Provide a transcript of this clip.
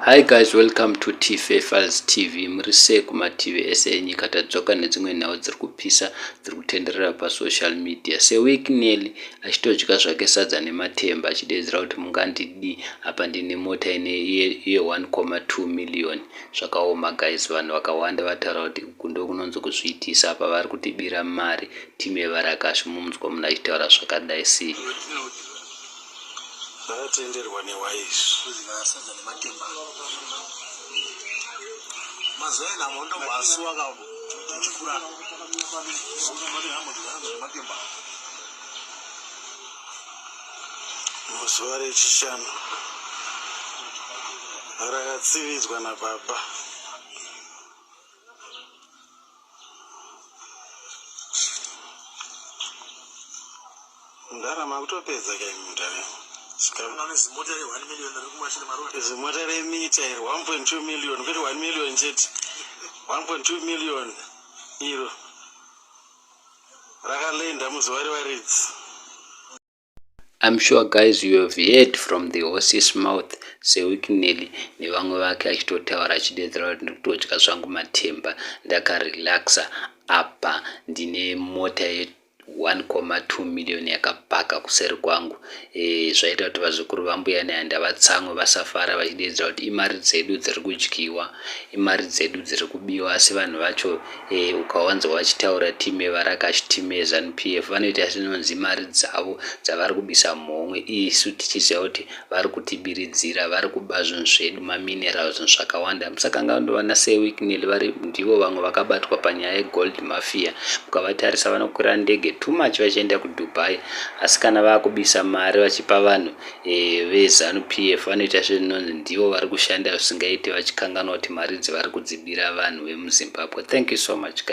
Hi guys, welcome to TFA Files TV. Muri sei kumativi ese enyika? Tadzoka nedzimwe nhau dziri kupisa dziri kutenderera pasocial media. SeWicknell achitodya zvake sadza nematemba achideedzera kuti mungandidii apa ndine mota ine ye1,2 million. Zvakaoma guys, vanhu vakawanda vataura kuti uku ndokunonzi kuzviitisa apa vari kutibira mari. Timu yevarakashi mumunzwa munhu achitaura zvakadai sei. Zvakatenderwa nehwai izvi. Kudya sadza nematemba. Mazuva enhamo ndomasuwa ka tichikura. Nematemba. Muzuva rechishanu rakatsividzwa nababa. Mudhara makutopedza kai mudhara. Zimota remita iri 1.2 million kwete 1 million chete 1.2 million iro rakalenda muzuva revaridzi. I'm sure guys you have heard from the horse's mouth seWicknell nevamwe vake achitotaura achidedzera kuti ndiri kutodya zvangu matemba ndakarelaxa apa ndine mota ye 1,2 million yakapaka kuseri kwangu e, zvaita kuti vazukuru vambuya nehanda vatsamwe vasafara vachideedzera kuti imari dzedu dziri kudyiwa imari dzedu dziri kubiwa asi vanhu vacho e, ukawanzwa vachitaura team yevarakashi team yeZanu PF vanoita sinonzi imari dzavo dzavari kubisa mhomwe isu tichiziva kuti vari kutibiridzira vari kuba zvinhu zvedu maminerals zvinhu zvakawanda musakanganwa ndovana Sir Wicknell vari ndivo vamwe vakabatwa panyaya yegold mafia mukavatarisa vanokwira ndege too much vachienda kuDubai asi kana vakubisa mari vachipa vanhu e, veZanu PF vanoita zvinonzi ndivo vari kushanda zvisingaite vachikanganwa kuti mari idzi vari kudzibira vanhu vemuZimbabwe. Thank you so much guys.